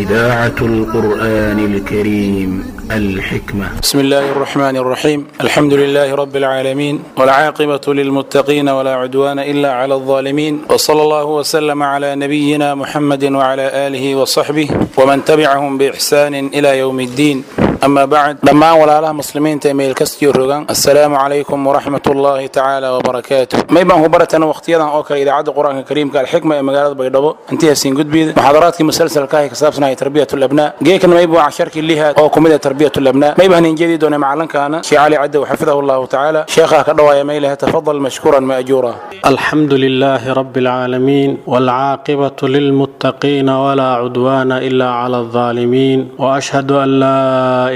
إذاعة القرآن الكريم الحكمة. بسم الله الرحمن الرحيم. الحمد لله رب العالمين، والعاقبة للمتقين، ولا عدوان إلا على الظالمين، وصلى الله وسلم على نبينا محمد وعلى آله وصحبه ومن تبعهم بإحسان إلى يوم الدين. أما بعد، dhammaan walaalaha muslimiinta ee meel kastiyo rogan, assalaamu calaykum waraxmat ullaahi tacaala wabarakaatu. May baan ku baratana waqtiyadan oo kale idaacadda Qur-aanka Kariimka Alxikma ee magaalada Baydhabo intii hasiin gudbiyda muxaadaraadkii musalsalka ah ee ka saabsanaya tarbiyat labnaa. Geekan may buu casharkii lihaad oo kumid ah tarbiyat labnaa. May baan injeedi doona macalinkaana Sheekh Cali Caddow, xafidahu Allahu tacaala. Sheekhaha ka dhawaaya maylaha, tafadal mashkuuran maajuura. الحمد لله رب العالمين، والعاقبة للمتقين، ولا عدوان إلا على الظالمين، وأشهد أن لا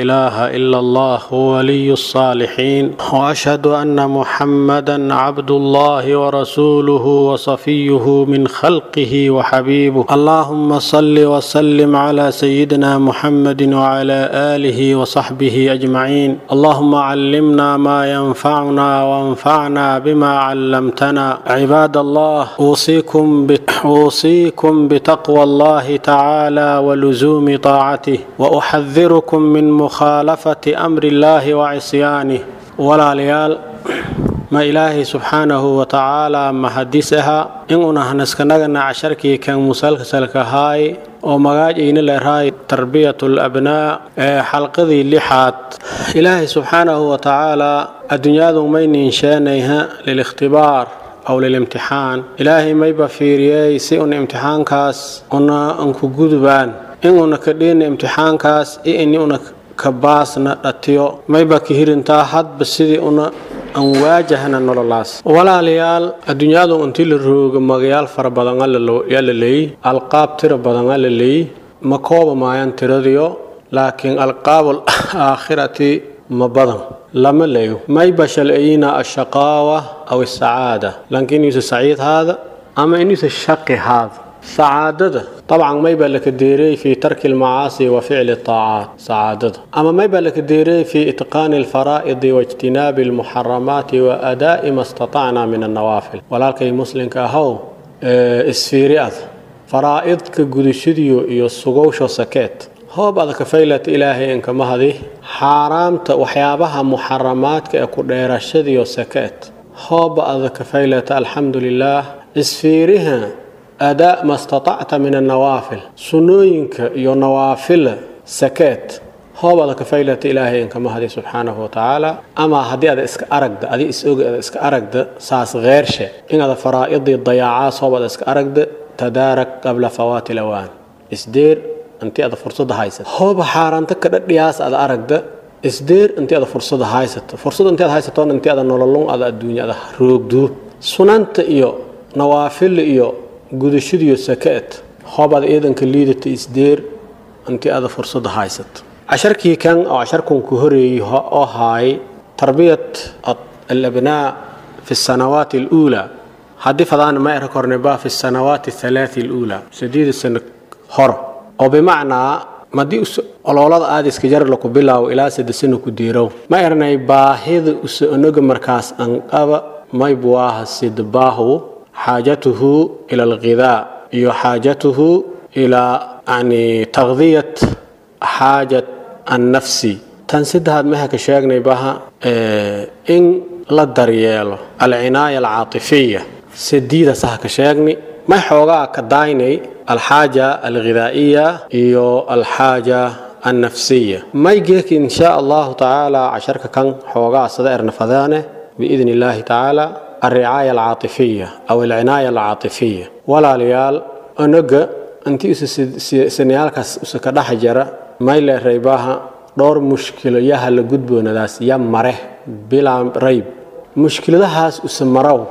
إله إلا الله ولي الصالحين، وأشهد أن محمدا عبد الله ورسوله وصفيه من خلقه وحبيبه. اللهم صل وسلم على سيدنا محمد وعلى آله وصحبه أجمعين. اللهم علمنا ما ينفعنا وانفعنا بما علمتنا. عباد الله، أوصيكم بتقوى الله تعالى ولزوم طاعته، وأحذركم من مخالفة أمر الله وعصيانه. Walaalayaal, ma Ilaahay subxaanahu wa tacaala mahadisaha inuuna hanaskanagana casharkii kan musalsalkahaay oo magaajayna leerahay tarbiyat labnaa ee xalqadii lixaad. Ilaahay subxaanahu wa tacaala adduunyadu mayniinsheenayha lilikhtibaar aw lilimtixaan. Ilaahay mayba fiiriyey si un imtixaankaas una anku gudubaan, inuuna ka dhiina imtixaankaas iyo ini una ka baasna dhatiyo. Mayba ka hirintaa hadba sidii una an waajahna nololaas. Walaalayaal, adduunyadu intii la roogo magayaal fara badan yaa la leeyey, alqaab tiro badan aa la leeyey. Ma kooba maayaan tiradiyo, laakiin alqaabul aakhirati ma badan lama leeyo. Mayba shalciyina ashaqaawa aw asacaada, laakiin inuusa saciid haada ama inuusa shaqi haada. Sacaadada dabcan maybaa laka deerey fi tarki almacaasi wa ficli aacaat sacaadada, ama maybaa laka deerey fi itqaani alfaraa'idi waijtinaabi almuxaramaati wa adaa'i ma istatacna min annawaafil. Walaalkay muslimka ahow, isfiiri ad faraa'idka gudashadiyo iyo sugowsho sakeet hoob ada kafaylata. Ilaahay inkama hadi xaaraamta, waxyaabaha muxaramaadka ee ku dheerashadiyo sakeet hooba ada kafaylata. Alxamdu lilaah. Isfiiriha adaa ma istatacta min annawaafil, sunnooyinka iyo nawaafila sakeet hoob ada kafaylata. Ilaahay inkama hadi subxaanahu watacaala. Ama haddii ada iska aragda, adi is oga ada iska aragda saas kheershe in ada faraa'idii dayaacaas, hoob ada iska aragda, tadaarak qabla fawaati lawaan, isdeer intii ada fursada haysata. Hooba xaaraanta ka dhadhiyaas ada aragda, isdeer intii ada fursada haysato. Fursada intii ada haysatoon intii ada nololon ada adduunya ada roogdo, sunanta iyo nawaafil iyo gudashadiyo sakeet hoob ada ciidanka liidata, isdeer intii ada fursada haysato. Casharkii kan oo casharkun ku horeeyey oo haay tarbiyat alabnaa fi sanawaat aluulaa, haddii fadaan ma era korneba fi sanawaat athalaati aluulaa, 8 sano hor, oo bimacnaa madii oloolada aadiska jar laku bilaawo ilaa 3 sano ku diirow, ma ernay baahida usa onoga markaas anqaba maybuwaaha sidbaahu xaajatuhu ila alghidaa iyo xaajatuhu ilaa yani taqdiyat xaajat annafsi. Tan saddexaad maha ka sheegnay baha in la daryeelo alcinaaya alcaatifiya. Sidiida saha ka sheegni, may xoogaa ka daaynay alxaaja alghidaa'iya iyo alxaaja annafsiya. May geeki in shaa Allahu tacaala casharka kan xoogaa sada ernafadaane biidni Illaahi tacaala alricaaya alcaatifiya aw alcinaaya alcaatifiya. Walaalayaal, onoga intii sanayaalkaas usa ka dhex jara may leeraybaha dhowr mushkilo yaha la gudboonadaas ya mare bilaa rayb. Mushkiladahaas usa marow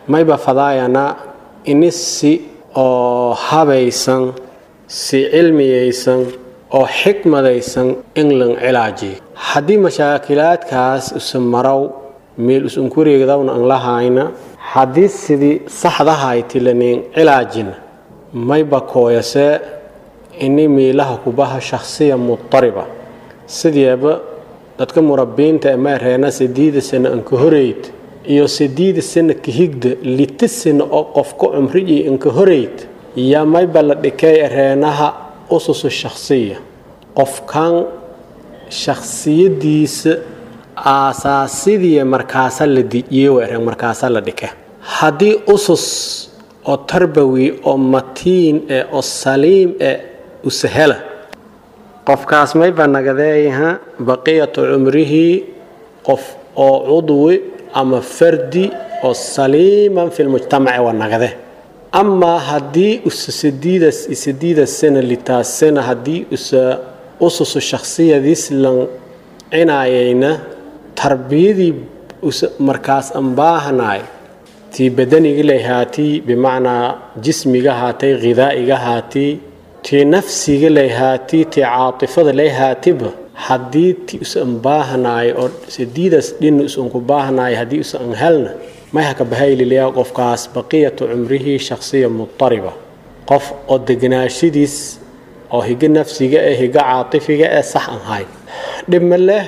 mayba fadaayana ini si oo habaysan, si cilmiyaysan oo xikmadaysan in lan cilaajiyo. Haddii mashaakilaadkaas usa marow meel usunkureegdawna an lahayna, haddii sidii saxdahayti lanin cilaajina, mayba kooyasee ini miilaha kubaha shakhsiya mudariba. Sideeba dadka murabbiinta ee may reena 8 sano anka horeyd iyo 8 sano ka higda, 6 sano oo qofka cumrigii inka horeyd ya mayba la dhikay reenaha. Usus shakhsiya, qofkan shakhsiyadiisa aasaasidii markaasa la dejiyey weereen, markaasa la dhike. Haddii usus oo tarbawi oo matiin eh oo saliim eh usahela, qofkaas mayba nagadeeyaha baqiyatu cumrihi qof oo cudwi ama fardi oo saliiman fi lmujtamaci waa nagade. Amaa haddii usa sideeda sana litaas sana haddii usa ususu shakhsiyadiis lan cinaayayna, tarbiyadii usa markaas an baahanaay, tii badaniga layhaatii, bimacnaa jismiga haatay, khidaa'iga haatii, tii nafsiga layhaatii, tii caatifada layhaatiba, haddii ti usa an baahanaay oo sideedaas dhin usa anku baahanaay haddii usa an helna, may haka bahaylilaya qofkaas baqiyatu cumrihi shakhsiya mudtariba, qof oo deganaashadiis oo higa nafsiga eh higa caatifiga eh sax an hayn. Dhib ma leh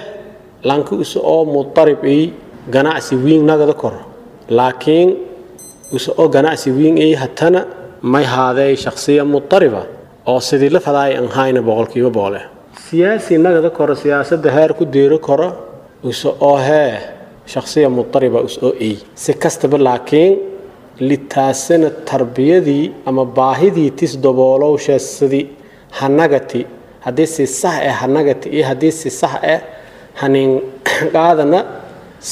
lanka usa oo mudarib ey ganacsi wiin nagada koro, laakiin usa oo ganacsi wiin ey hatana may haadey shakhsiya mudariba oo sidii la fadaay an hayna 100%. Siyaasi nagada koro, siyaasadda heer ku deero koro, usa oo hee shakhsiya mudariba us oo ey si kastaba, laakiin litaasina tarbiyadii ama baahidii tis daboolowsha sidii hanagati, haddii si sax eh hanagati iyo haddii si sax eh hanin qaadana,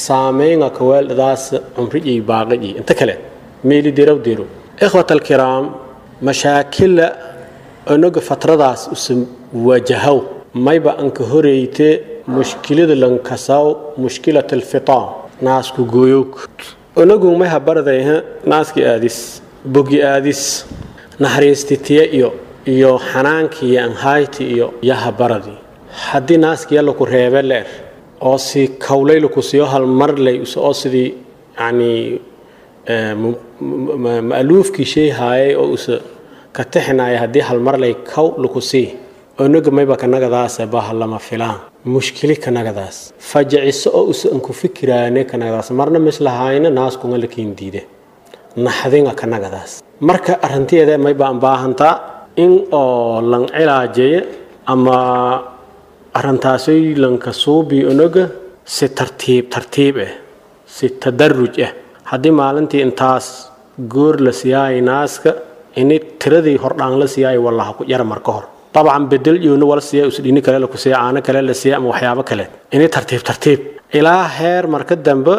saameynga kaweeldadaas cumrijii baaqijii inta kale meeli diraw diro. Ikhwat alkiraam, mashaakila onoga fatradaas usa wajahow mayba anka horeyte mushkilada lankasaw mushkilat alfitaam, naasku gooyowg. Onogu may habaradayha naaski aadis, bogi aadis, naxariistitiye iyo xanaankiiyo anhayti iyo yahabaradi. Haddii naaski yalla ku reebe leer oo si kawlayla ku siiyo hal mar lay oo sidii yacni ma'luufkii shay haayay oo usa ka tixinaya, haddii hal mar lay kaw laku sii, onoga mayba kanagadaas baha lama filaan mushkili kanagadaas fajiciso oo usa anku fikiraane kanagadaas marna mislahayna naaskunga lakiin diide naxdinga kanagadaas. Marka arrintiyeeda mayba an baahantaa in oo lan cilaajeeye ama arrintaasay lanka suubi onoga si tartiib tartiib ah, si tadaruj ah. Haddii maalintii intaas goor la siyaayay naaska, ini tiradii hordhaan la siyaayay wallaha ku yara marka hor dabcan bedel yoona wala siiya, usdhini kale la ku siiya, caano kale la siiya ama waxyaabo kale, ini tartiib tartiib ilaa heer marka dambe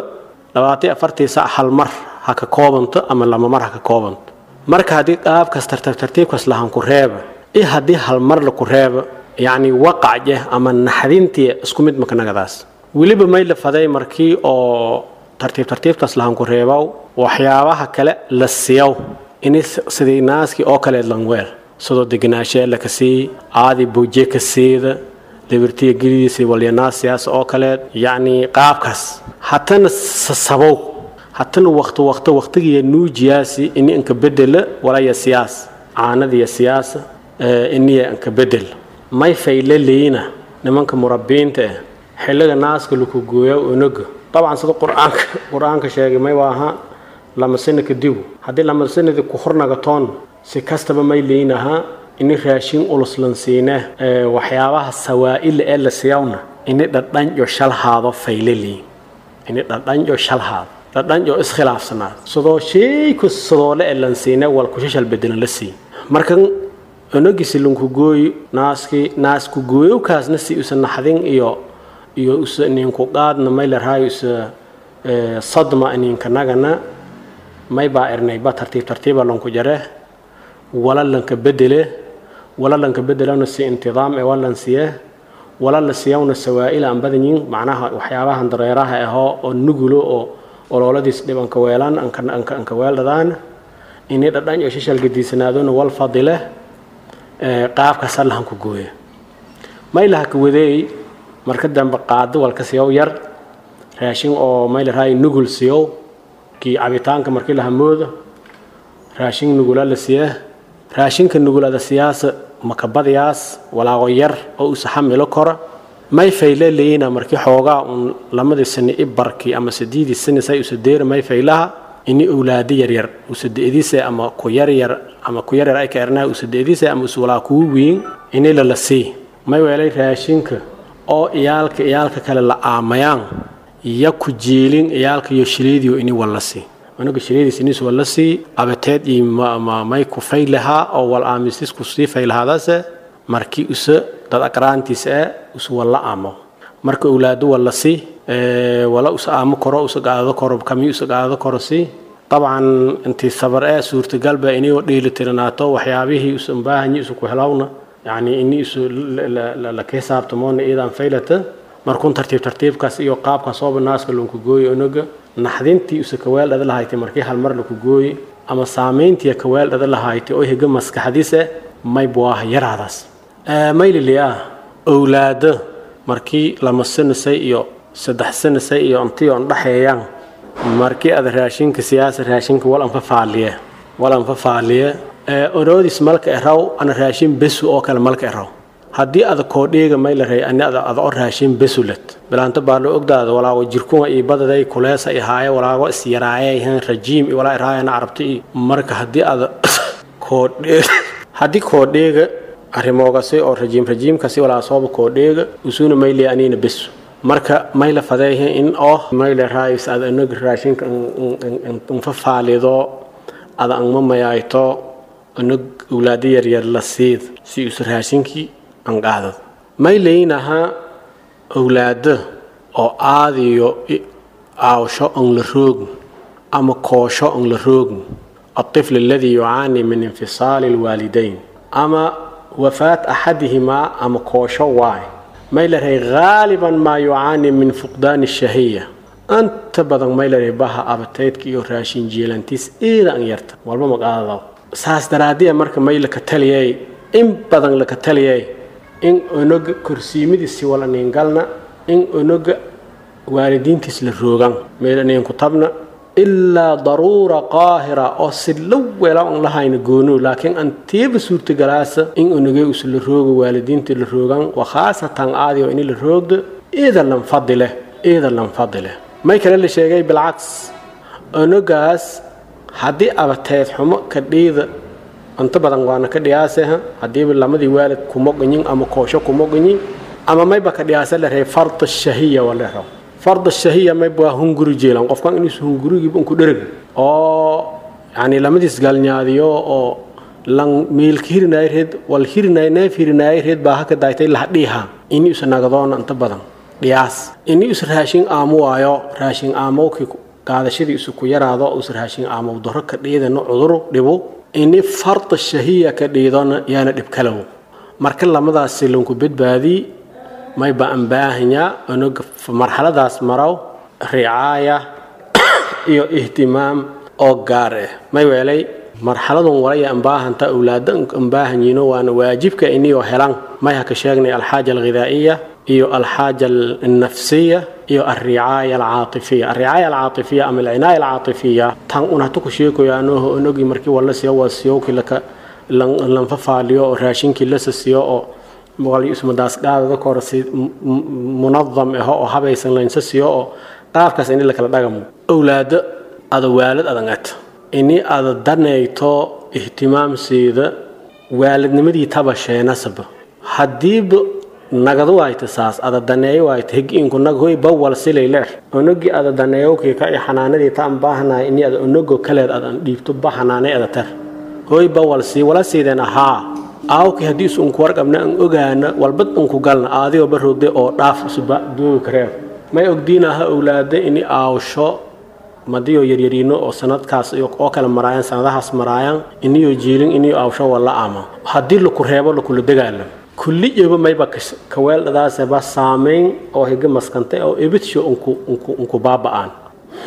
24-tii saac hal mar ha ka koobanto ama lama mar ha ka koobanto. Marka haddii qaabkaas tartiib tartiibkaas lahan ku reeba iyo haddii hal mar la ku reeba, yacni waqacje ama naxdintii isku mid makanagadaas. Weliba may la faday markii oo tartiib tartiibtaas lahan ku reebaw waxyaabaha kale la siyaw ini sidii naaskii oo kale lanweel sidoo deganaashee la ka sii aadi booje ka siida libirtiya gelidiisa walyanaasiyaas oo kale, yacni qaabkaas hatana sasabow, hatana waqti waqti waqtigiya nuujiyaasi ini inka bedela walaya siyaas caanadiya siyaasa iniya inka bedel. May fayle leeyna nimanka murabbiinta ah xilliga naaska laku gooyo onoga, dabcan sida qur-aanka sheegay may waaha lama sano kadibu. Haddii lama sanadii ku hornagatoon, si kastaba may leynaha ini raashin ulus lan siine, waxyaabaha sawaa'ila ee la siyawna ini dhadhanjo shalhaado faylali, ini dhadhanjo shalhaado, dhadhanjo iskhilaafsanaad, sidoo shay ku sidoole ee lan siine wal kushashal bedelan la sii. Markan onogisi lanku gooyi naaski, naasku gooyowkaasna si usa naxdin iyo usa ninku qaadna may la raayo usa sadma ninka nagana, may baa ernay ba tartiib tartiiba lanku jare wala lanka bedele, wala lanka bedelana si intidaam ee walan siye, wala la siyawna sawaa'il aan badanyin, macnaha waxyaabahan dareeraha ahoo oo nugulo oo ololadiis dhib anka weelaan anka weeldhadaan, inay dhadhan iyo shishal gediisanaadona wal fadile qaabkaas allahan ku gooya. Maylaha ka wadeey marka dambe qaado walka siyow yar raashin oo mayla raay nugul siyow kii cabitaanka markii la hamoodo raashin nugula la siiya. Raashinka nugulada siyaasa makabadyaas walaaqo yar oo usa xamilo kora. May fayle leeyina markii xoogaa uun lamadii sani i barkii ama 8-dii sani say usa deera, may faylaha ini owlaadi yaryar usa de'diisa ama ku yaryar ama ku yaryar ay ka ernaa usadeedisa ama usulaa kugu wiin ini lala sii. May weelay raashinka oo iyaalka iyaalka kale la aamayaan ya ku jiilin iyaalka iyo shiliidiyo ini wala sii. Anaga shiliidis ini wala sii abateed iyo may ku faylaha oo wal aamisis ku sii faylahaadase markii usa dad aqraantiisa ee usu wala aamo. Marka awlaadu wala sii wala usa aamo koro usa qaado koro kami usa qaado koro sii. Dabcan intii sabar ee suurtagal ba inay dheelitirnaato waxyaabihii usan baahan isu ku helawna, yani inii isu la ka xisaabtamoona iyadan faylata. Markuun tartiib tartiibkaas iyo qaabka sooba naaska lunku gooyo onoga naxdintii usa kaweel dhada lahayti markii hal mar laku gooyi ama saameyntii kaweel dhada lahayti oo higa maskaxdiisa may buah yaraadaas. Mayliliya awlaado markii lama sanasay iyo 3 sanasay iyo intii on dhaxeeyaan markii aad raashinka siyaasa raashinka wal anfa faaliye wal anfa faaliye oroodis malka eraw ana raashin besu oo kale malka eraw. Haddii aad koodheega may la ray ani aad oo raashin besulet bilaanta baa loo ogdaada walaago jirkuma iyo badaday kuleesa iyo haaye walaago is yaraayay rajiim iyo walaa iraayana arabta iyo. Marka haddii aad koodheega haddii koodheega arrimoogaasi oo rajiim rajiimkaasi walaa sooba koodheega usuuna mayliya aniina besu. Marka may la fadeehe in oo may la raayis aad anog raashinka unfa faalido aad angma mayayto anog awlaadi yaryar la siid si usu raashinkii an qaadad. May leynaha awlaado oo aadiyo aawsho an la roog ama koosho an la roog, الطفل الذي يعاني من انفصال الوالدين أما وفاة أحدهما أما كوشو واي ما لري غالبا ما يعاني من فقدان الشهية. أنت بدن ما لري بها أبتيتك iyo raashin jeelantiis إيدا أن yarta walba ma qaado. Saas daraadiya marka may la ka taliyay in badan la ka taliyay in onog kursiimadiisi wala ningalna in onog waalidiintiis la roogan meel inaan ku tabna ilaa daruura qaahira oo si la weela aan lahayn goonu, laakiin antiiba suurtagalaasa in onogay us la roogo waalidiinta la roogan wa khaasatan aadi oo in la roogdo ida lan fadile ida lan fadile. May kale la sheegay bilcaks onogaas haddii abateed xumo ka dhiida inta badan waana ka dhiyaaseha haddiiba lamadii waalid kuma ganyin ama koosho kuma ganyin ama mayba ka dhiyaasa la reey fard shahiya wala rao fard shahiya mayba hunguri jeelan qofkan inuu hungurigiiba ku dherg oo yani lamadiis galnyaadiyo oo lan miilka hirinaay reed wal hirinaay neef hirinaay reed baa haka daaytay la dhiha inuu is nagadoon inta badan dhiyaas inuu is raashin aamu waayo raashin aamowkii qaadashadii isu ku yaraado is raashin aamow daro ka dhiidano cudur dhibo ini fard shahiya ka dhiidona yaana dhib kalow. Marka lamadaas lanku badbaadi may ba an baahanya onog marxaladaas maraw ricaaya iyo ihtimaam oo gaar ah. May weelay marxaladan walaya an baahanta awlaada an baahanyiino waana waajibka inuu helaan. May ha ka sheegnay alxaaja alghidaa'iya iyo alxaaja alnafsiya iyo alricaaya alcaatifiya. Alricaaya alcaatifiya ama alcinaaya alcaatifiya tan una hatu ku sheegayaano onogi markii wala siyo waa siyowkii laka lan fafaaliyo oo raashinkii la siyo oo boqol ismadaas qaadada kor si munadam ah oo habaysan laynsa siyo oo qaabkaas in la kala dhagamo. Awlaada ada waalid adan at ini ada danayto ihtimaamsiida waalidnimadii tabasheenasaba haddiiba nagadu waayta saas ada daneeyo waayta hig-inku nag hoy bawal silay leer onogi ada daneeyowkii ka i xanaanadii ta an baahanahay ini ada onogo kaleed adan dhiibto ba xanaanay ada tar hoy bawal sii wala siideen ahaa aawkii haddii is unku warqabna an ogaana walbad unku galna aadigoo baroogday oo dhaaf isuba duugi kareer. May ogdiinaha awlaada ini aawsho madiyo yaryariino oo sanadkaas oo kale maraayaan sanadahaas maraayaan iniyo jiilin iniyo aawsho wala ama haddii laku reebo lakula dagaalamo kulli iyago mayba kaweeldhadaaseba saameyn oo higa maskantay oo ebitsho unku unku unku baaba'aan.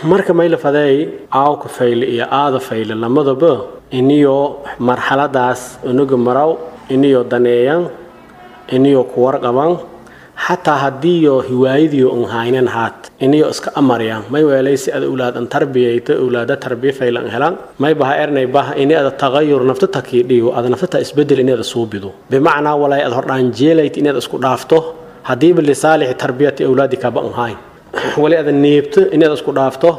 Marka mayla fadeey aawka fayle iyo aada fayle lamadaba iniyo marxaladaas onoga maraw iniyo daneeyan iniyo ku warqaban xataa haddiiyo hiwaayadiyo un haynan haat iniyo iska amariyaan. May weelay si ada awlaad an tarbiyayto awlaada tarbiya faylan helaan may baha ernay baha ini ada tagayur naftata kii dhigo ada naftata isbedel ini ada suubido bimacnaa walay ad hordhaan jeelayt ini ada isku dhaafto haddiiba lisaalixi tarbiyati awlaadika ba un hayn wali ada neebto ini ada isku dhaafto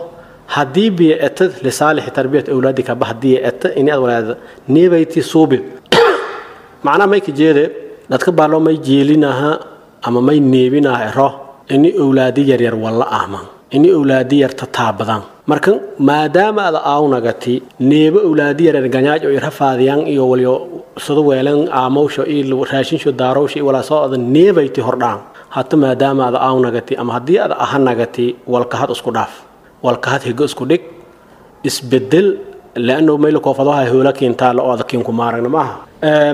Haddii biyo eta lisaalixi tarbiyat awlaadika ba haddii eta ini aad walaada neebayti suubi. Macnaha may ka jeede dadka baaloo may jeelinaha ama may neebinaha ero ini awlaadi yaryar walla ahman ini awlaadi yar tataabadan. Marka maadaama aad aawnagati neebo awlaadi yaryar ganyaaj oo irafaadiyaan iyo walyo sado weelan aamowsho iyo raashinsho daarowsho iyo walaa soo adan neebayti hordhaan. Hata maadaama aad aawnagati ama haddii aad ahanagati walkahad isku dhaaf, walkahad higo isku dhig, isbedel laanno mayla koofadaha hoola keentaa la oo adakiin ku maaragna maaha.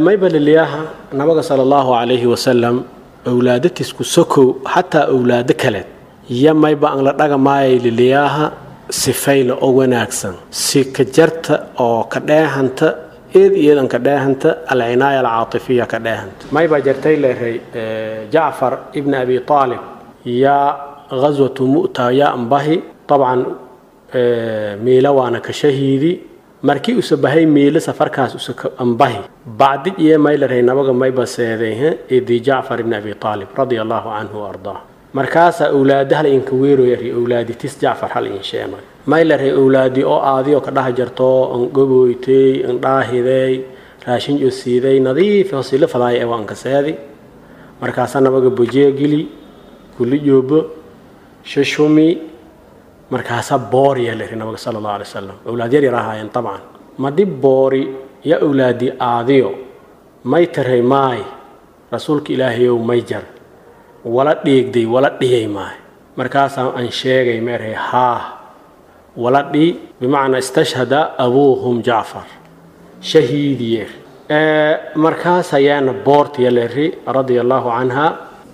Mayba liliyaha nabaga sala allahu calayhi wasalam awlaadatisku sokow xataa awlaado kaleed ya mayba aan la dhagamaayay liliyaha sifayla oo wanaagsan si ka jarta oo ka dheehanta eed iyadan ka dheehanta alcinaaya alcaatifiya ka dheehanta. Mayba jartay leeray Jacfar ibn Abi Aalib yaa ghaswatu Mu'ta yaa ambahi dabcan miila waana ka shahiidi. Markii uu bahay miila safarkaas uu ambahi bacdi iyo maylaray nabaga mayba seeday idi Jacfar ibn Abi Aalib radiyallahu anhu wa ardaa. Markaasa awlaadaha la inka weeroyay awlaaditis Jacfar hal in sheemay maylaray awlaadi oo aadiyo ka dhaha jarto an goboytay an dhaahiday raashin oo siiday nadiif oo sila fadaay ee waan ka seedi. Markaasa nabaga bujiye gili kulli joobo shashumi. Markaasa boori yeelay nabaga sallallahu alayhi wasallam awlaad yar yar ahaayeen tabcan madi boori ya awlaadi aadiyo may taray maay rasuulka ilaahayow may jar wala dhiigday wala dhiyay maay. Markaasa aan sheegay meeray haa wala dhi bimacnaa istashhada abuuhum Jacfar shahiidiye. Markaas ayaana boorti yeelay radiyallahu anha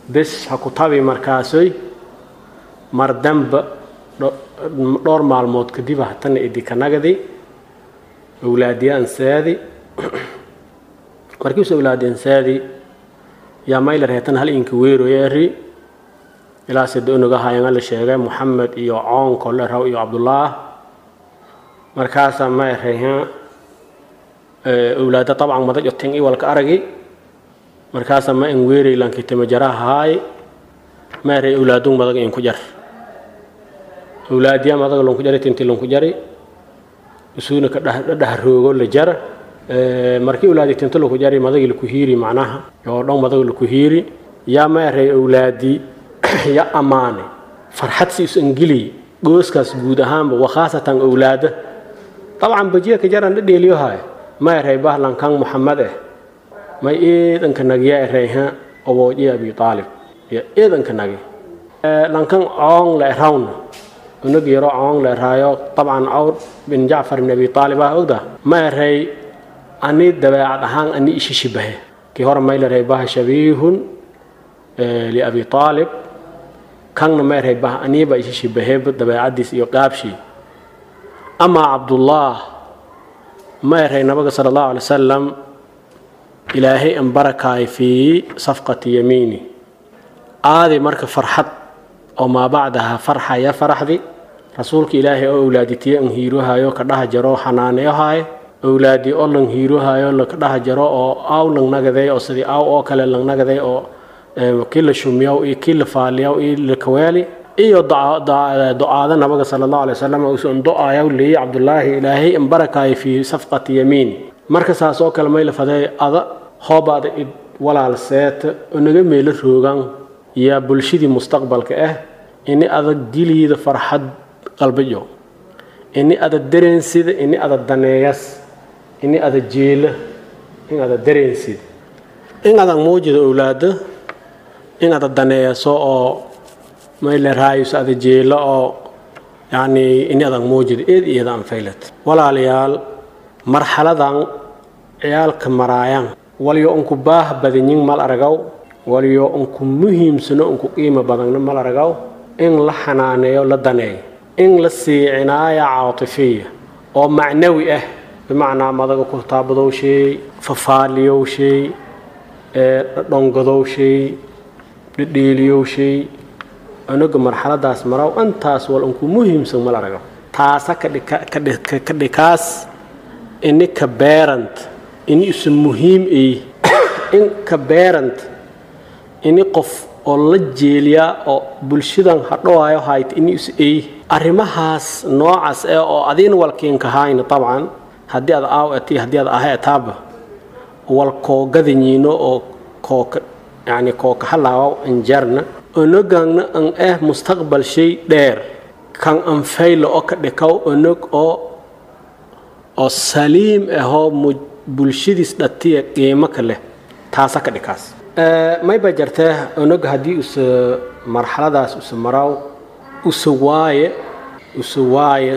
bes ha ku tabi. Markaasoy mar damba dhowr maalmood kadib hatana idinka nagadi awlaadiyaan saadi. Markiisu awlaadiyaan saadi yaa mayla reetan hal inka weeroyeeri ilaa sida unuga hayan la sheegay Muhammad iyo coonko la raw iyo Abdullah. Markaasa ma reehan awlaada tabcan madaj tin iyo walka aragi. Markaasa ma in weeray lanki tama jarahay ma ree awlaadun madag in ku jar awlaadiya madag lon ku jari tinti lon ku jari usuuna ka dhahroogo la jar. Markii awlaadi tinta lon ku jari madag la ku hiiri macnaha oo dhan madag la ku hiiri yaa ma ree awlaadi ya amaane farxad si is ingili gooskaas guud ahaanba wa khaasatan awlaada dabcan bajiya ka jaran dheeliyo hay ma ree bahlan kan Muhammad may eedanka nagiya reeha awooji Abi Talib ya eedanka nagi lankan oon la rawn unug yaro oon la raayo dabcan Awr bin Jacfar ibn Abi Talib ah ogda ma ree ani dabeecad ahaan ani ishishibahe kii hore may la ree bah shabiihun li Abi Talib kanna ma ree bah ani ba ishishibahe dabeecadiis iyo qaabshi. Ama Abdullah ma ree nabiga sallallahu alayhi wasallam ilaahay an barakaay fi safqati yamiini aadi. Marka farxad oo maa bacdaha farxa ya faraxdi rasuulka ilaahay oo awlaaditiye an hiiruhayo ka dhaha jaro xanaaneeyohay awlaadi oo lan hiiruhayo la ka dhaha jaro oo aaw lan nagaday oo sidii aaw oo kale lan nagaday oo kii la shumiyow iyo kii la faaliyow iyo la kaweeli iyo ducaada nabiga sallallahu alayhi wasallam uusan ducaayow leeyahay Abdullaahi ilaahay in barakaay fi safqati yamiini. Marka saas oo kale may la faday ada hoobaada id walaal seet unaga meelo roogan yaa bulshadii mustaqbalka ah ini adag giliida farxad qalbiyo ini adag dareensida ini adag daneeyas ini adag jeela in adag dareensid in adag muujida awlaada in adag daneeyaso oo may la raayus adag jeela oo yani ini adag muujida eed iyada aan faylat. Walaalayaal marxaladan ciyaalka maraayaan waliyo unku baah badanyin mal aragaw waliyo unku muhiimsano unku qiimo badanna mal aragaw in la xanaaneeyo la daneeyo in la siiyo cinaaya caatifiya oo macnawi ah bimacnaa madaga ku taabadowshay fafaaliyowshay dhongadowshay dhidhiiliyowshay anuga marxaladaas maraw intaas wal unku muhiimsan mal aragaw taasa ka dhikaas ini ka beerant ini isu muhiim ay in ka beerant ini qof oo la jeeliyaa oo bulshadan hadhowaayo hayt ini is ay Arrimahaas noocaas ee oo adiin walkiinka hayna tabcan haddii aad aaw ati haddii aad ahay ataaba wal koogadanyiino oo kooka yani kooka halaawa injarna onogaangna an eh mustaqbal shay dheer kan anfaylo oo ka dhikaw onog oo saliim ahoo bulshadiis dhatiya qiimo ka leh taasa ka dhikaas. Mayba jartee onog haddii use marxaladaas use maraw use waaye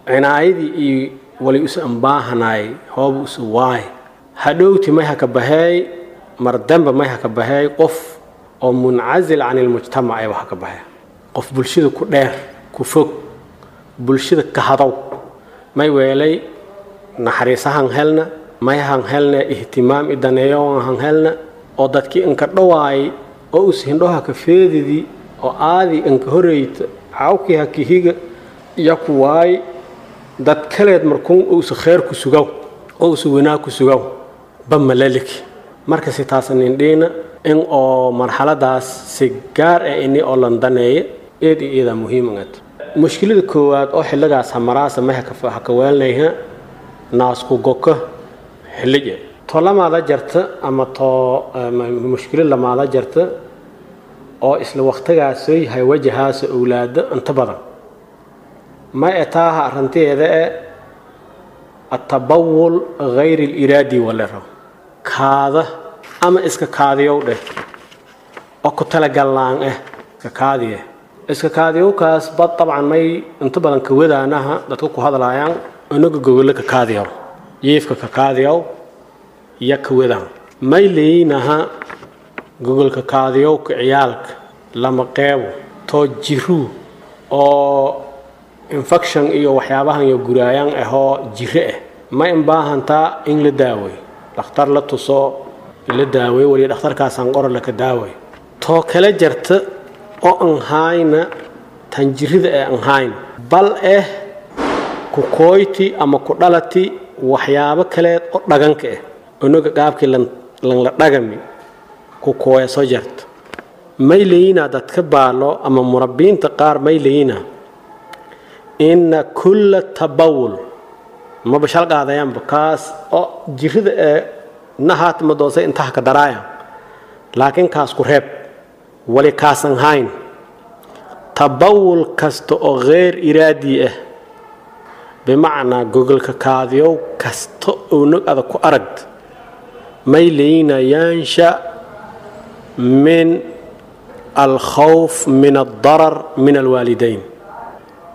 cinaayadii iyo wali use anbaahanaay hooba use waaye hadhowti may haka baheey mar dambe may haka baheey qof oo muncazil can ilmujtamac ayba haka bahee qof bulshada ku dheer ku fog bulshada ka hadow may weelay naxariisahan helna may han helna ihtimaam i daneeyohan helna oo dadkii inka dhawaay oo us hindhoha ka feedidii oo aadi inka horeyta cawkii ha kihiga iyo ku waay dad kaleed markuun uusa kheer ku sugaw oo usa wanaag ku sugaw bamalalik. Marka si taas nindhiina in oo marxaladaas si gaar ah ini oo landaneeye eed iyo eeda muhiim ngad. Mushkilada koowaad oo xilligaas hamaraasa ma haka weelnayha naasku goka xillige to lamaada jarta ama to mushkilad lamaada jarta oo isla waqtigaas soo yahay wajahaas awlaada inta badan ma etaaha arrinteeda ee atabawul ghayr al-iraadi wala raw kaada ama iska kaadiyow dheh oo ku talagallaan iska kaadiye iska kaadiyowkaas bad dabcan may inta badan ka wadaanaha dadka ku hadlaayaan onaga gogolo ka kaadiyow jiifka ka kaadiyow iyo ka wadaan may leeynaha gogolka kaadiyowka ciyaalka lama qeebo too jiruu oo infection iyo waxyaabahan iyo guraayaan ahoo jire ah ma in baahantaa in la daaweeyo dhakhtar la tuso la daaweeyo wali dhakhtarkaasaan qor la ka daaweeyo too kala jarta oo aan hayna tan jirida ee aan hayn bal ku kooyti ama ku dhalati waxyaabo kale oo dhaganka ah onaga qaabkii lan la dhagami ku kooya soo jarta may leeyina dadka baalo ama murabbiinta qaar may leeyina inna kulla tabawul ma bashal qaadayaan kaas oo jirida ee nahaat ma doosay inta ka daraaya laakiin kaas ku reeb wali kaasan hayn tabawul kasta oo geyr iraadi ah bimacnaa gogolka kaadiyow kasta oo nog adag ku aragd may leeyina yansha min alkhawf min aldarar min alwaalidayn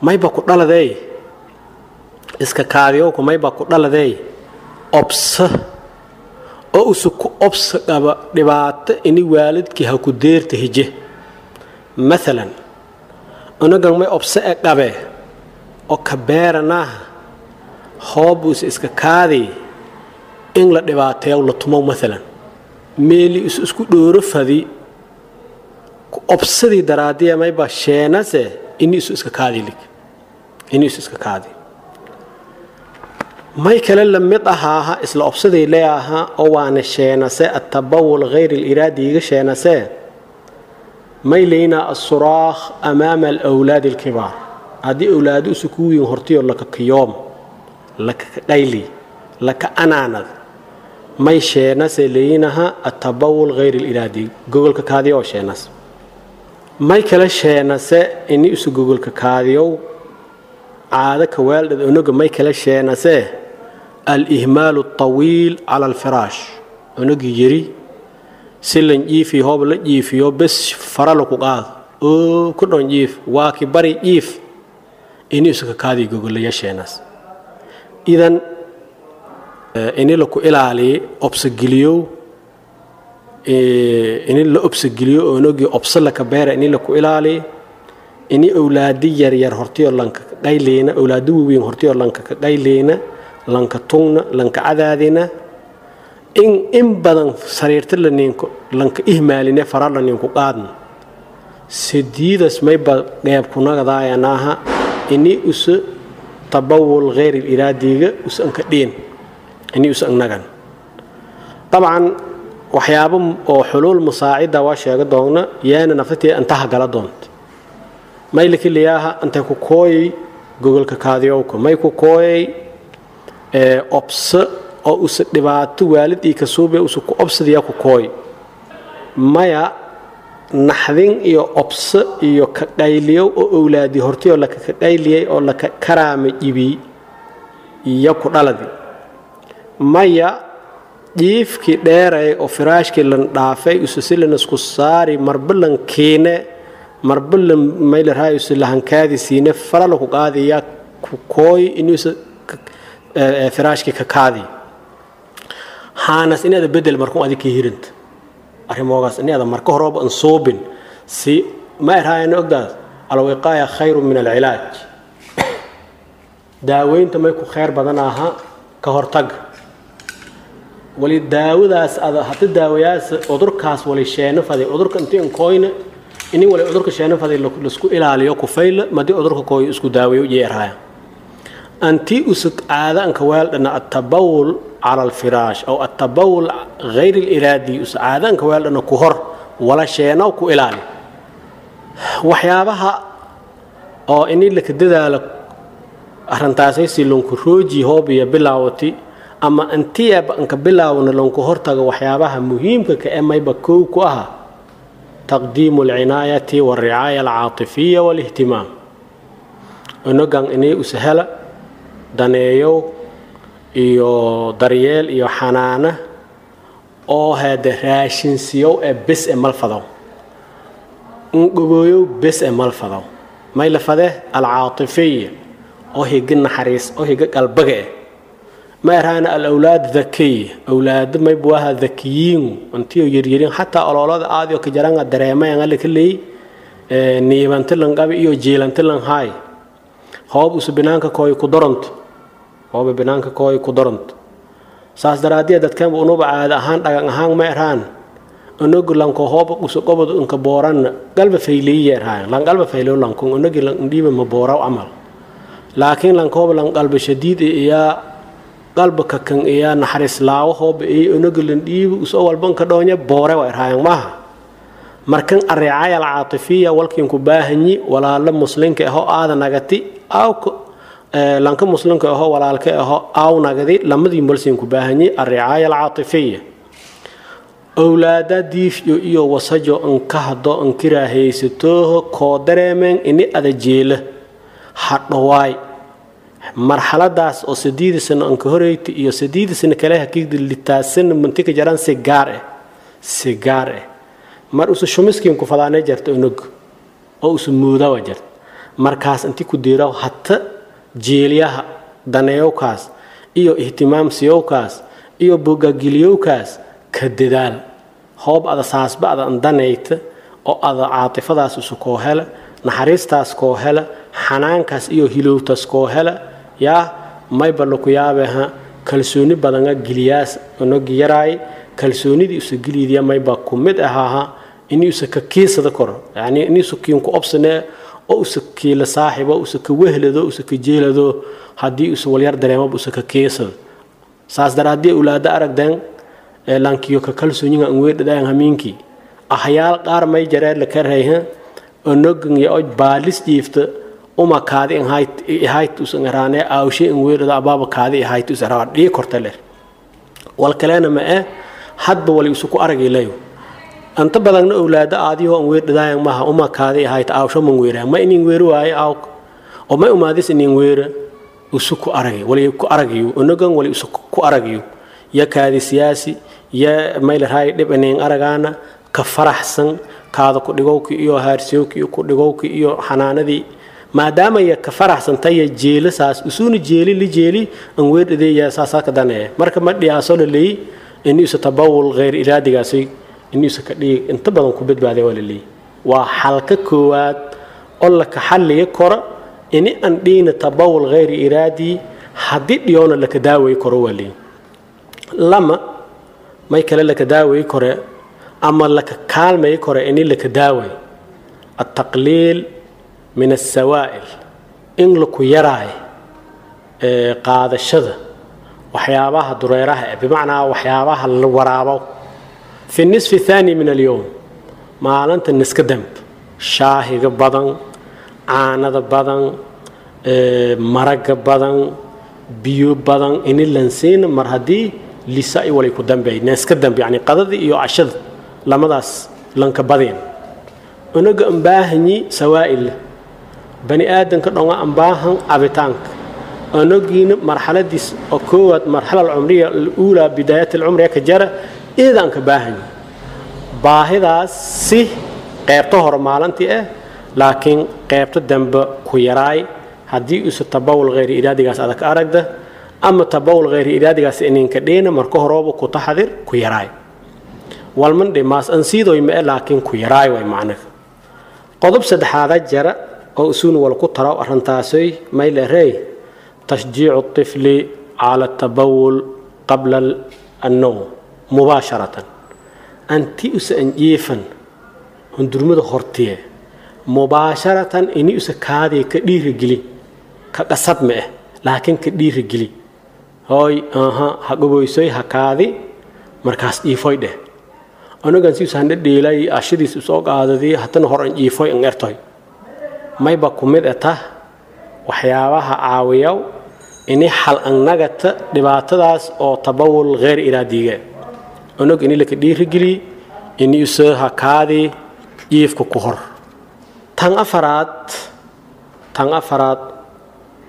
mayba ku dhaladeey iska kaadiyowku mayba ku dhaladeey obsa oo usu ku obsa qaba dhibaato ini waalidkii ha ku deerta hije maalan unagan may obsa e qabe oo ka beeranaha hoob usa iska kaadi in la dhibaateeyo la tumo maalan meeli is isku dhooro fadi ku obsadii daraadiya mayba sheenase ini isu iska kaadi lig ini isu iska kaadi may kale la mid ahaaha isla obsaday leeyaha oo waana sheenase atabawul ghayr aliraadi iga sheenase may leynaa asuraakh amaama alawlaad alkibaar haddii awlaadu isu kuwiin hortiyo laka kiyoom laka dhayli laka anaanad may sheenase leynaha atabawul ghayr aliraadi gogolka kaadiyo oo sheenas may kale sheenase ini isu gogolka kaadiyow caado ka weeldhad onoga may kale sheenase alihmaalu altawiil cala alfiraash onogii yiri si lan jiifiyo hoob la jiifiyo bes fara laku qaado oo ku dhon jiif waa ki bari jiif ini isu ka kaadiyo gogolaya sheenas. Idan ini laku ilaaliyo obsageliyo ini la obsageliyo onogii obsa laka beera ini laku ilaaliyo ini awlaadi yaryar hortiyo lanka dhayleena awlaadi waaweyn hortiyo lanka ka dhayleena lanka tungna lanka cadaadina in badan sariirta la ninko lanka ihmaaline farar la ninku qaadna sidiidas mayba qeyb kunagadaayanaha ini usa tabawul ghayr iraadiga usa anka dhiin ini usa annagan. Dabcan waxyaabo oo xuluul musaacida waa sheega doona yaana naftatee intaha gala doonta. Maylaki liyaaha intay ku kooyay gogolka kaadiyowka, may ku kooyay obse oo usa dhibaato waalid ii kasuube usa ku obsadiya ku kooy. Maya naxdin iyo obse iyo ka qayliyow oo owlaadi hortayoo laka ka qayliyay oo laka karaama jibiy iyo ku dhaladi. Maya jiifkii dheeray oo firaashkii lan dhaafay usa si lan isku saari marba lan kiine marba lan mayla usa lahankaadi siine fara laku qaadaya ku kooy inuusa firaashkii ka kaadi haanas inaada bedel markun adig ka hirinta arrimoogaas inaada marka horooba an soobin si ma erhaayana ogdaas alwiqaaya khayru min alcilaaj. Daaweynta may ku khayr badan aha ka hortag wali daawadaas ada hada daawayaas cudurkaas wali sheeno faday cudurka intii an kooyna ini wali cudurka sheeno faday laisku ilaaliyo ku fayla madii cudurka kooyo isku daaweeyo yeerhaya. Anti usug caada anka weeldhana attabawul cala alfiraash aw attabawul غayr aliraadi us caada anka weeldhana ku hor wala sheeno ku ilaali. Waxyaabaha oo ini laka dadaalo arrintaasay si lonku rooji hoob iyo bilaawati ama intiaba anka bilaawna lonku hortago waxyaabaha muhiimka ka ee mayba kow ku aha taqdiimu alcinaayati walricaaya alcaatifiya walihtimaam. Onogan inay usahela daneeyow iyo daryeel iyo xanaana oo hade raashinsiyow ee bes e malfadow ngobooyow bes e malfadow may la fade alcaatifiya oo higa naxariis oo higa qalbaga eh. Ma erhaana alawlaad dhakiya awlaad may buaha dhakiyiin intiyo yaryarin xataa oloolada aadiyo ka jaranga dareemayan alla ka leey niibanta lan qabi iyo jiilanta lan haay hoob usu binaanka kooy ku doranto hoob binaanka kooy ku doranto. Saas daraadiya dadkan unuba caada ahaan dhagan ahaan ma erhaan unugu lanko hoob usu qobod inka booran qalba fayliye erhaan lan qalba faylo lanko unugi lan dhiiba ma booraw amal laakiin lan koob lan qalba shadiid iya qalba kakan iya naxariis laawo hoob ee unugi lan dhiiba usu walban ka dhoonya boore wa erhaan maaha. Markan arricaaya alcaatifiya walkiin ku baahanyi walaala muslinka aho aada nagati aw lanka muslimka aho walaalka aho aw nagadi lamadii mulsiin ku baahanyi arricaaya alcaatifiya. Awlaada diifyo iyo wasajo an ka hado an kiraahaysato koo dareemeen ini ada jeela hadhawaay marxaladaas oo 8 sano an ka horeeyta iyo 8 sano kale hakiigda litaasan mantika jaran si gaar ah si gaar ah mar usu shumiskiin ku fadaanay jarto unug oo usu muudawa jarto markaas intii ku diiraw hatta jeeliyaha daneeyowkaas iyo ihtimaam siyowkaas iyo bogagiliyowkaas ka dadaal hoob ada saasba ada danayta oo ada caatifadaas isu koo hela naxariistaas koo hela xanaankaas iyo hilowtaas koo hela yaa mayba laku yaabeha kalsooni badanga geliyaas unog yaraay kalsoonidii isu geliidiya mayba ku mid ahaaha inuu isa ka kiisada koro yacni inuu isu kiin ku obsanee oo usa kiila saaxibo usa ka wehlado usa ka jeelado haddii usa walyar dareemaba usa ka kiisado. Saas daraadii ulaada aragdeen lankiyo ka kalsooniga an weedhadaan hamiinkii ahyaal qaar may jaree la karayha onogan iyo oj baalis jiifta uma kaadi in hayt usan raane aawshe in weedhada abaaba kaadi hayt usan raa dhii korta leer wal kalena ma hadba wali usu ku aragay leeyo anta badanna awlaada aadiyo an weedhadaan maaha uma kaadi hayt aawsho man weera ma inin weeru waaye aaw oo ma umaadis inin weera usu ku aragay wali ku aragayo onogan wali usu ku aragayo ya kaadi siyaasi ya mayl raay dhib ineen aragaana ka faraxsan kaada ku dhigowki iyo haarsiyowki iyo ku dhigowki iyo xanaanadii maadaama ya ka faraxsan tay jeelisaas usuuna jeeli li jeeli an weedhadeeya saasaa ka daneeya. Marka ma dhiyaaso la leeyi in isa tabawul غayr iraadigaasi in isa ka dhigi inta badan ku badbaaday waa la leeyi waa xalka koowaad oo la ka xalliya kora ini an dhiina tabawul غayr iraadi haddii dhiyoona la ka daaway koro waa leeyi. Lama may kale la ka daaway kore ama la ka kaalmay kore ini la ka daaway التقليل من السوائل in la ku yaraay qaadashada waxyaabaha dureeraha bimacnaa waxyaabaha la waraabo fi nisfi thani min alyowm maalinta niska damb shaahiga badan Caanada badan, maraga badan, biyo badan ini lansiina mar haddii lisa i walay ku dambeey neeska dambe, yani qadadii iyo cashada lamadaas lanka badeen. Unaga ambaahanyi sawaa'il, bani aadanka dhonga ambaahan cabitaanka. Unagiina marxaladiis oo koowaad, marxala alcumriya aluulaa, bidaayat alcumriya ka jara, eedaan ka baahanyi baahidaas si qeybta hore maalintii ah, laakiin qeybta dambe ku yaraay. Haddii uusa tabawul hayri iraadigaas adag aragda ama tabawul hayri iraadigaas ininka dheena, marka horooba ku taxadir, ku yaraay walman dhimaas ansiidoy mae, laakiin ku yaraay way macnaha. Qodob saddexaada jara oo usuun wal ku taraw arintaasoy, maylerey tashjiicu الطifli cala الtabawul qabla annowm mubaasharatan, anti usa anjiifan hundurmada hortiye mubaasharatan ini usa kaadii ka dhiirigeli, ka qasab ma ah, laakiin ka dhiirigeli. Hooy aha ha goboysoy, ha kaadi, markaas dhiifoy dheh. Anugan si usan dhadheelay ashadiis usoo qaadadii, hatana hor an jiifoy an ertoy, mayba ku mid eta waxyaabaha caawiyaw ini xal annagata dhibaatadaas oo tabawul geyr iraadiga. Unug ini laka dhiirigeliy ini usa ha kaadi jiifka ku hor. Tan afaraad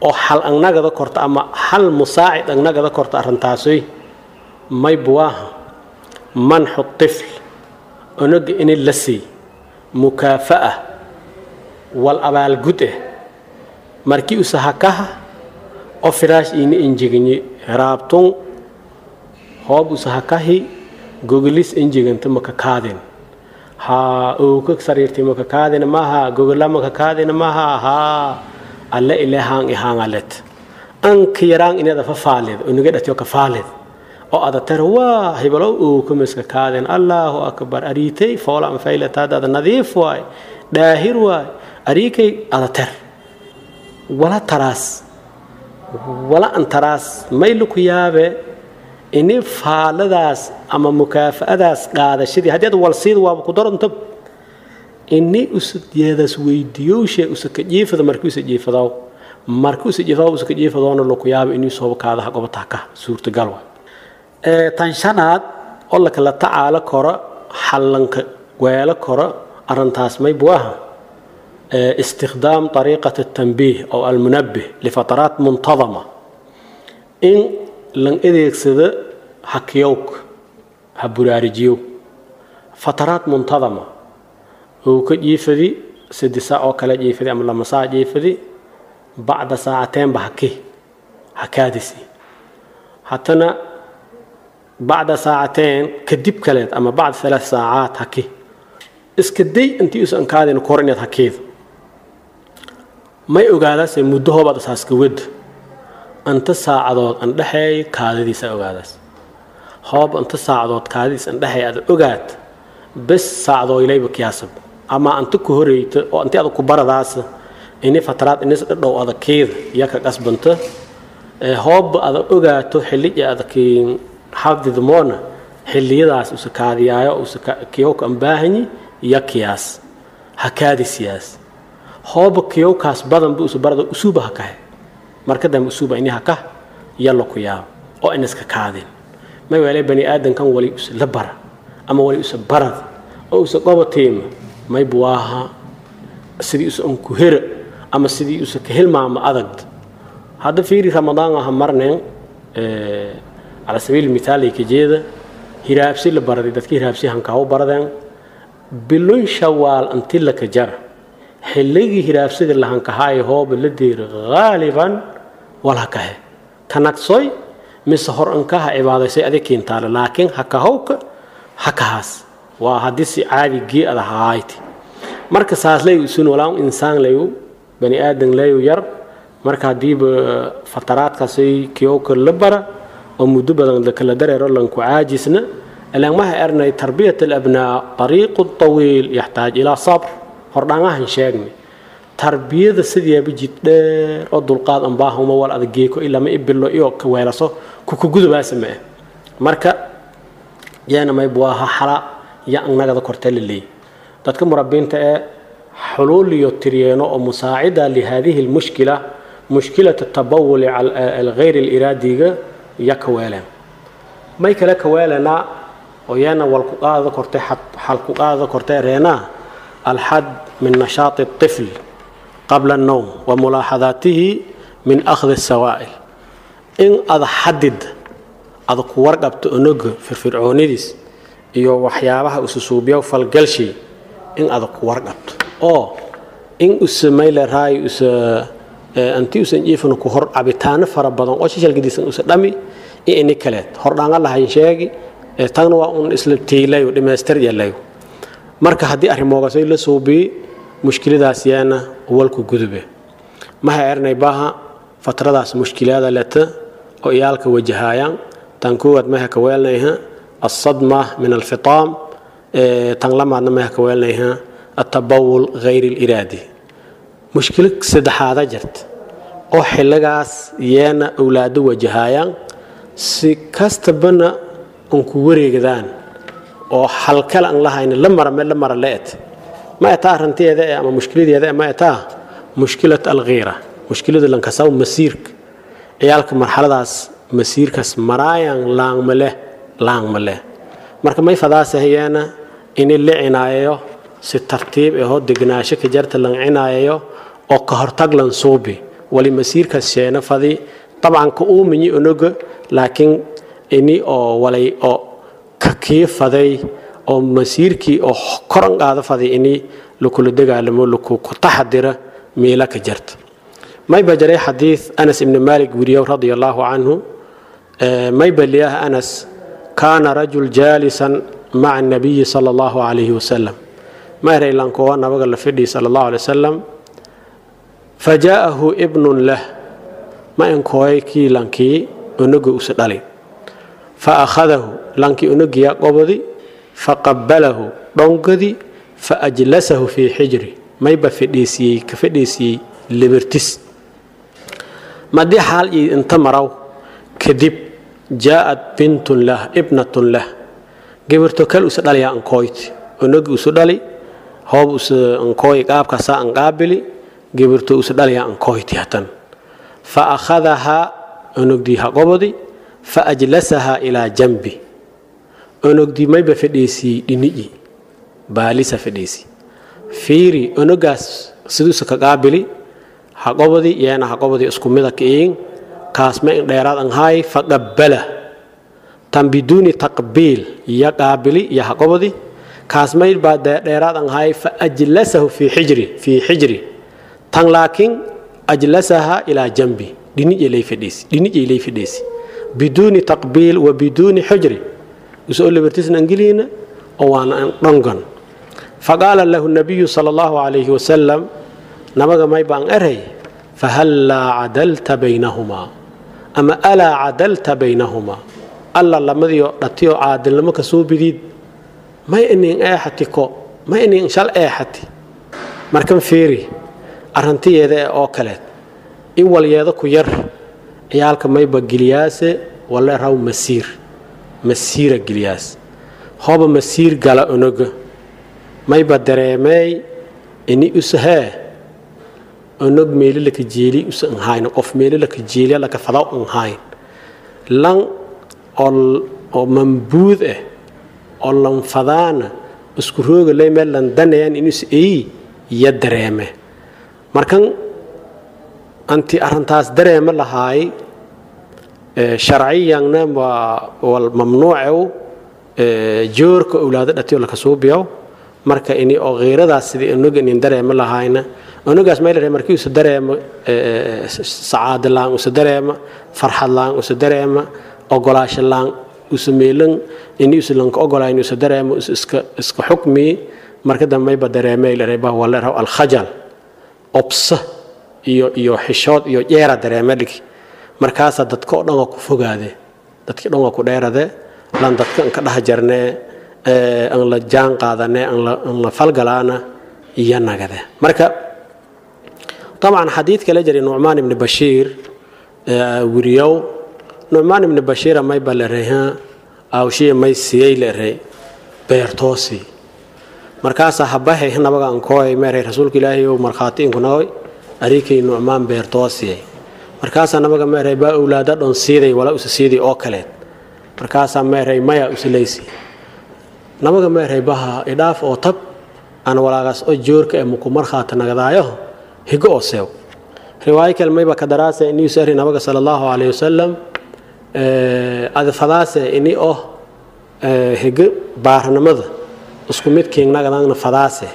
oo xal annagada korta ama xal musaacid annagada korta arintaasoy, maybuwaaha manxu tifl, unuga ini la siiy mukaafa'a wal abaalgud eh markii usa hakaha oo firaash iina injeginyi raabtun. Hoob usa hakahi gogolis injeganta maka kaadin, haa owka sariirti maka kaadina maha, gogola maka kaadina maha, haa alle ile haan ihaangalet anka yaraan inada fa faalid unuga dhatiyo ka faalid oo ada tar waa hibalow owka miska kaadin, Allahu akbar, ariitay foola an faylataada nadiif waay, daahir waay ariikay, ada tar wala taraas wala an taraas maylu ku yaabe ini faaladaas ama mukaafa'adaas qaadashadii haddii ad walsiid waaba ku darantab ini usayeedaas weydiiyowshe usa ka jiifada markii usa jiifadaw, markii usa jiifadaw usa ka jiifadoona laku yaabo inuu sooba kaadaha gobataa ka suurtagal waay. Tan shanaad oo la kala tacaalo karo, xallanka weelo karo arrintaas, maybuaha istikhdaam طariiqat الtanbiih aw almunabbih lifataraat muntadama, in lan adeegsado hakiyowg ha buraarijiyow fataraat muntadama uu ka jiifadi 3 saac oo kale jiifadi ama 2 saac jiifadi, bacda saacateenba haki hakaadisi, hatana bacda saacateen kadib kaleed ama bacda 3 saacaat haki. Iska day intii usan kaadin kor inaad hakeedo, may ogaadaase muddo hoobaad asaaska wed anta saacadood an dhexeey kaadadiisa ogaadaas. Hoob anta saacadood kaadadiis an dhexeey aad ogaad bes saacadooylayba kiyaasab ama anta ku horeyta oo inti aad ku baradaas ini fataraad inis dhadhow adakeeda iyo ka qasbanta. Hoob aad ogaato xilliga adakiin xafdidmoona xilliyadaas usa kaadiyaayo usa kiyowka an baahanyi iyo kiyaas ha kaadisiyaas. Hooba kiyowkaas badan bu usa barada usuuba ha kahe, marka dambe usuuba ini haka yalla ku yaabo oo iniska kaadin. May weelay bani aadankan wali usa la bara ama wali usa barad oo usa qoba tiima may buwaaha sidii usa unku hera ama sidii usa ka hilmaama adag. Hadda fiiri, Ramadaan aha marneen, cala sabiil mithaal ka jeeda hiraabsi la baraday, dadkii hiraabsi hankaawo baradeen bilun Shawaal inti la ka jara xilligii hiraabsida la hankahaay hooba la deero haaliban wal hakahe kanagsoy mise hor ankaha cibaadaysay adig kiintaale, laakiin hakahowka hakahaas waa haddii si caadi gee ada hahayti. Marka saas lay usun walaan insaan layu bani aadan layu yar. Marka haddiiba fataraadkaasay kiyowka la bara oo muddo badan la kala dareero lanku caajisna ilaan maha ernay tarbiyat alabnaa طariiqu طawiil yaxtaaj ilaa sabr. Hordhaangahan sheegnay tarbiyada sidiiaba jid dheer oo dulqaad anbaahuma wal adag geeko ilaa ma ibilo iyo ka weelaso kukugudubaasa ma ah. Marka yaana mayb waaha xala ya annagada kortee la leeyay dadka murabbiinta ee Xuluul iyo tiryeeno oo musaacida lihadihi lmushkila, mushkilat atabawul alghayr aliraadiga iyo ka weeleen. May kale ka weelanaa oo yeena wal ku qaada kortay, xal ku qaada kortay reenaa alxad min nashaati الطفل qabla الnowm wa mulaaxadaatihi min akhdi الsawaa'il, in ada xadid ada ku warqabto onoga firfircoonidiis iyo waxyaabaha ususuubiya falgalshay, in ada ku warqabto oo in usamayleраay usa anti usan jiifan ku hor cabitaano fara badan oo shishalgadiisan usa dhami iyo ini kaleed hordhaanga lahayn sheegi tagna waa un isla tiilayo dhamaystir yeelayo. Marka haddii arrimoogaasay la suubiyi, mushkiladaas yeena walku gudube. Maha ernay baha fatradaas mushkilada leta oo iyaalka wajahaayaan. Tan koowaad maha ka weelnayha alsadma min alfitaam, tan lamaadna maha ka weelnayha atabawul hayr aliraadi. Mushkilo saddexaada jirta oo xilligaas yeena awlaado wajahaayaan, si kastabana un ku wareegdaan oo xalkale aan lahayna la mara meel la mara leet ma etaa arrinteeda ee ama mushkiladeeda ma etaa mushkilat alghiira, mushkilada lankasaw masiirka ciyaalka marxaladaas masiirkaas maraayan laangma leh laangma leh. Marka may fadaasahayeena ini la cinaayayo si tartiib ahoo degnaasho ka jarta lan cinaayayo oo ka hortag lan suubi wali masiirkaas sheena fadi. Dabcan ka uuminyi onoga, laakiin ini oo walay oo ka kii faday oo masiirkii oo koran qaada faday ini lakula dagaalamo laku ku taxadira meela ka jarta. May ba jaray xadiid Anas ibni Malik weriyow radia allahu canhu. May baliyaha Anas: kaana rajul jaalisan maca annabiyi sala allahu calayhi wasalam, ma eray lankoowa nabaga la fidhiy sala allahu alay wasalam. Fajaa'ahu ibnun lah, ma inkooyay kii lankii onoga usa dhalay. Fa akhadahu, lankii onogiya qobodi, faqabalahu, dhongadi, fa ajlasahu fii xijri, mayba fadhiisiyey ka fadhiisiyey libirtis. Madii xaal ii inta maraw kadib, jaa'at bintun lah, ibnatun lah, gabirto kal usa dhalayaa ankooyti onogi usu dhali hoob usa ankooy qaabkaasaa an qaabili, gabirto usa dhalayaa ankooyti hatan. Fa akhadahaa, onogdii ha qobodi, fa ajlasahaa ilaa janbi, onogdii mayba fadhiisiyey dhini'i baalisa fadhiisi. Fiiri onogaas siduusa ka qaabili, ha qobodi yeena ha qobodi, isku mida ka'iin kaas ma in dheeraad an haay. Faqabbala, tan biduuni taqbiil iyo qaabili iyo ha qobodi, kaas may baa dheeraad an haay. Fa ajlasahu fii xijri, tan laakiin ajlasaha ilaa janbi, dhinijay fadhiisi, dhinijay lay fadhiisi biduuni taqbiil wa biduuni xujri, usoo libertisna angeliina oo waana an dhongan. Faqaala lahu nabiyu sala allahu calayhi wasalam, nabaga may baan eray: fahallaa cadalta baynahumaa ama alaa cadalta baynahumaa? Alla lamadiyo dhatiyo caadilnimo ka soo bidiid, may inin eexati ko may inin shal eexati. Markan fiiri arrantiyeeda ee oo kaleed in walyeedo ku yar ciyaalka mayba geliyaase wale raw masiir, masiira geliyaas. Hooba masiir gala onoga mayba dareemeey ini usahee onog meeli laka jeeli usa anhayn, qof meeli laka jeeliya laka fadaw anhayn, lan oo mambuud ah oo lanfadaana isku rooga ley meel lan danayaan inus eyi iyo dareeme. Markan anti arrintaas dareeme lahaay, sharciyanna waa wal mamnuucew joorka owlaado dhatiyo laka suubiyow. Marka ini oo khiiradaas sidii onoga inin dareemo lahaayna, onogaas may la markii usa dareemo sacaado laan, usa dareema farxad laan, usa dareema ogolaasho laan, usa meelan ini usa lanka ogolayn usa dareemo, usa iska xukmi. Marka dambayba dareemay la reebaa wala raw alkhajal, obsa iyo xishood iyo jeera dareeme dhigi. Markaasaa dadka oo dhan waa ku fogaade, dadkii dhan waa ku dheerade, lan dadka an ka dhex jarnee an la jaan qaadane an la falgalaana iyo nagade. Marka طبعا xadiid kale jiray Nucmaan ibni Bashiir wiriyow. Nucmaan ibni Bashiira may ba lereha awshiya may siiyey leerey beertoosi. Markaasaa habahay nabaga ankooy meeray rasuulka ilaahay ow markhaati inkunagoy ariikay Nucmaan beertoosiyay. Markaasaa nabaga meeray baa owlaada dhon siiday wala usa siiday oo kaleed. Markaasaa meeray maya usalaysi. Nabaga meeray baha idhaaf oo tab aan walaagaas oo joorka ee muku markhaati nagadaayaho higo oo seew. Riwaayo kale mayba ka daraase inii usari nabaga sala allahu calayhi wasalam adfadaase ini oh higo baarnimada isku mid kiingnagadaangna fadaase.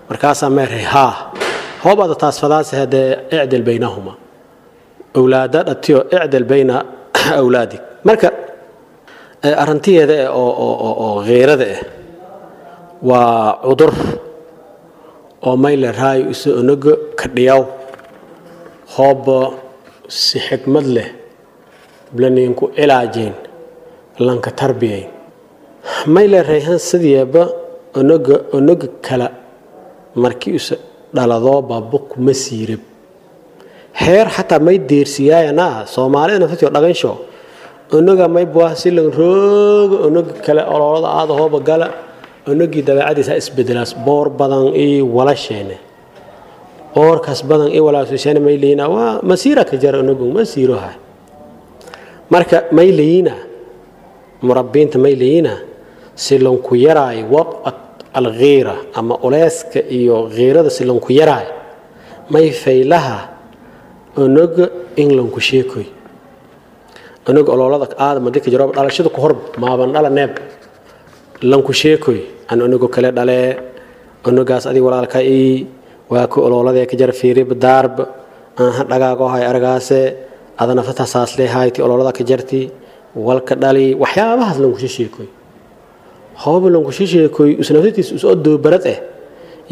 Markaasaa meeray haa hoob ada taas fadaase hadee icdil baynahuma awlaada dhatiyo icdil bayna awlaadik. Marka arrintiyeeda eh oo kheyrada ah waa cudur oo mayle raayo isu onaga ka dhiyaw hooba si xikmad leh laninku cilaajayn lanka tarbiyayn mayle rayhan sidiiba onaga kala markii usa dhaladoo baaba kuma siirib heer xataa may deersiyaayana soomaalida naftatio dhaqansho onaga may buah si lan rooga onaga kale oloolada aada hooba gala onagii dabeecadiisa isbedelaas boor badan ii walasheene boorkaas badan ii walaasheene may leeyina waa masiira ka jar onagu masiiroha. Marka may leeyina murabbiinta may leeyina si lanku yaraay waqat alghiira ama uleyska iyo khiirada si lanku yaraay may faylaha onaga in lanku sheekoy onaga oloolada aada madika jiro dhalashada ku hor maaban dhala neeb lanku sheekoy aan onago kale dhalee onagaas adig walaalka ii waa ku olooladee ka jara fiirib daarb aan dhagaago hay aragaase ada naftata saaslee hayti oloolada ka jarti walka dhali waxyaabahaas lanku sheekoy hooba lanku sheekoy usnaftatiis usoo doobarad eh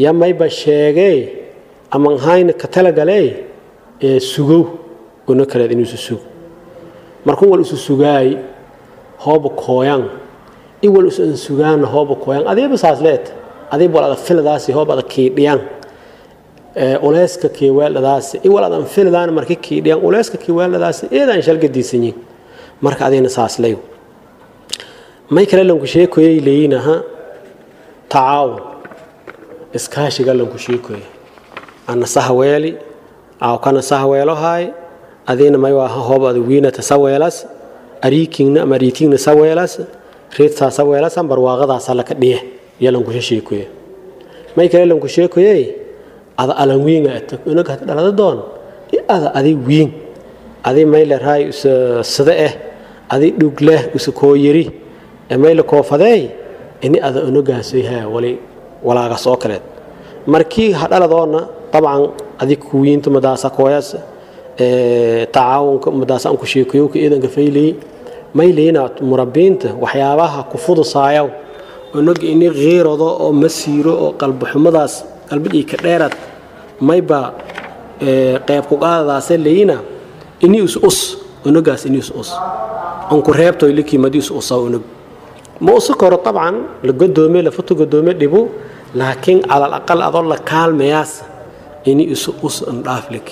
ya mayba sheegay aman hayna ka talagalay ee sugow ono kaleed inuu isu sugo. Markuu wal isu sugaay hooba kooyan in wal isu sugaan hooba kooyan adeeba saas leed adeeb wal ada filadaasi hooba ada kiidhiyaan uleyska kiiweeldadaasi in wal adan filadaan markii kiidhiyaan uleyska kiiweeldadaasi eedaan shalgadiisanyiin. Marka adayna saas leeyo may kale lanku sheekoyay leeyinaha tacaawun iskaashiga lanku sheekoyay ana sahweeli aw kana sahweelohay adina may waa hoob ada wiinata saweelas ariikiingna ama ariitiingna saweelas reedtaa saweelas barwaaqadaasa laka dhiye iyo lanku sheekoyay. May kale lanku sheekoyay ada alan wiinga ata unaga hada dhalada doon i ada adi wiin adi may la raay usa sida eh adi dhug leh usa kooyiri ee may la koofadey ini ada unagaasay haa wali walaagaas oo kaleed. Markii ha dhaladoona dabcan adi kuwiinta madaasa kooyas tacaawunka madaasa aan ku sheekoyo ka iidanka faylay may leeyna murabbiinta waxyaabaha ku fudusaayo unaga ini khiirado oo masiiro oo qalbi xumadaas qalbigii ka dheerad mayba qayb ku qaadadaas leeyna ini us us unagaas ini us us aan ku reebto ilikii madiis usaa unag ma usu koro dabcan la godoome la futu godoome dhibo laakiin cala alaqal adoo la kaalmayaas ini isu us an dhaaflik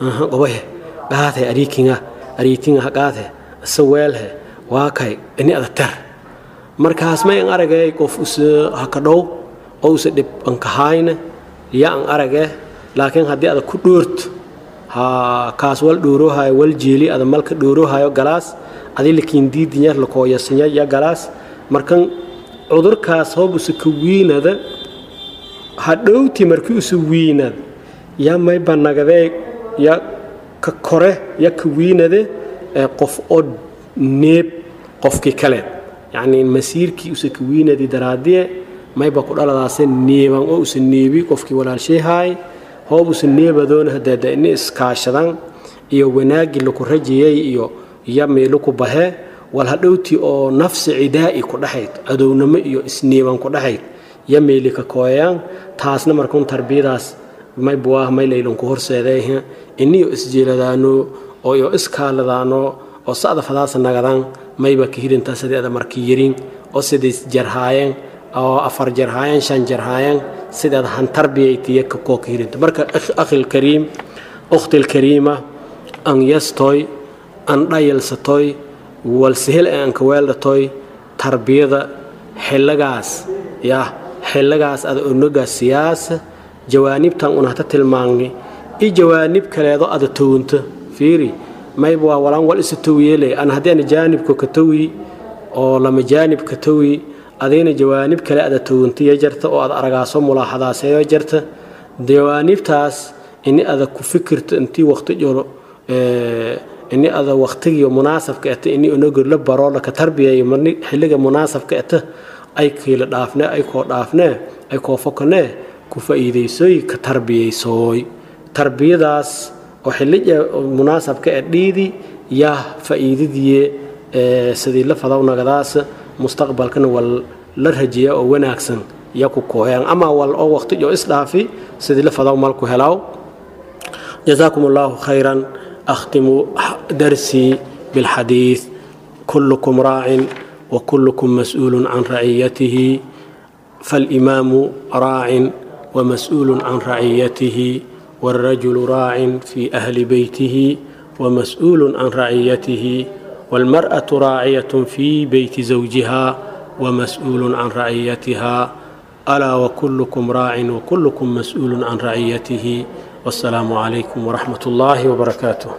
aha gobahe qaatay ariikinga ariitinga qaatay saweelhe waa kay ini ada tar. Markaas may an aragay qof us ha ka dhow oo us dhib an ka hayna ya an aragay laakiin haddii ada ku dhoorto ha kaas wal dhoorohayo wal jeeli ada malka dhoorohayo galaas adii lakiin diidinya la kooyasinya ya galaas. Markan cudurkaas hoob usa ka wiinada hadhowti markii usa wiinad ya may banagadee ya ka kore ya ka wiinade qof oo neeb qofkii kale yacni masiirkii usa ka wiinadi daraadiye mayba ku dhaladaase neeban oo usa neebi qofkii walaalsheehaay hoob usa neebadoona hadeeda ini iskaashadan iyo wanaagii laku rajiyey iyo ya meelu ku bahe wal hadhowti oo nafsi cidaa'i ku dhaxayd cadownimo iyo isneeban ku dhaxayd ya meeli ka kooyaan. Taasna markuun tarbiyadaas may buwaah may laylan ku horseeday iniyo isjeeladaano oo iyo iskaaladaano oo sacda fadaasa nagadaan mayba ka hirintaa sidii ada markii yarin oo siday jarhaayeen oo afar jarhaayeen shan jarhaayeen sidaad han tarbiyaytiya ka koo ka hirinta. Marka akhil kariim ukhtil kariima an yastoy an dhayalsatoy walsihel aan ka weeldhatoy tarbiyada xillagaas yaa Xilligaas ada onoga siyaasa jawaanibtan un hata tilmaangni i jawaanib kaleedo ada towinta fiiri mayba waa walaan wal isa towiyeeley an haddii ana jaanibka ka towi oo lama jaanib ka towi, adayna jawaanib kale ada towintiya jarta oo ada aragaaso mulaaxadaaseeyo jarta. Jawaanibtaas ini ada ku fikirto intii waqti joro, ini ada waqtigii munaasabka eta ini onoga la baro laka tarbiyayo marni xilliga munaasabka eta ay kiila dhaafne, ay koo dhaafne, ay koo fokanee, ku faa'iidaysooy, ka tarbiyaysooy. Tarbiyadaas oo xilliga munaasabka ee dhiidi yaa faa'iidadiye sidii la fadaw nagadaas, mustaqbalkana wal la rajiya oo wanaagsan ya ku kooyaan, ama wal oo waqti oo isdhaafi sidii la fadaw malku helaw. جزاكم الله خيرا. أختم درسي بالحديث: كلكم راع وكلكم مسؤول عن رعيته. فالإمام راع ومسؤول عن رعيته، والرجل راع في أهل بيته ومسؤول عن رعيته، والمرأة راعية في بيت زوجها ومسؤول عن رعيتها. ألا وكلكم راع وكلكم مسؤول عن رعيته. والسلام عليكم ورحمة الله وبركاته.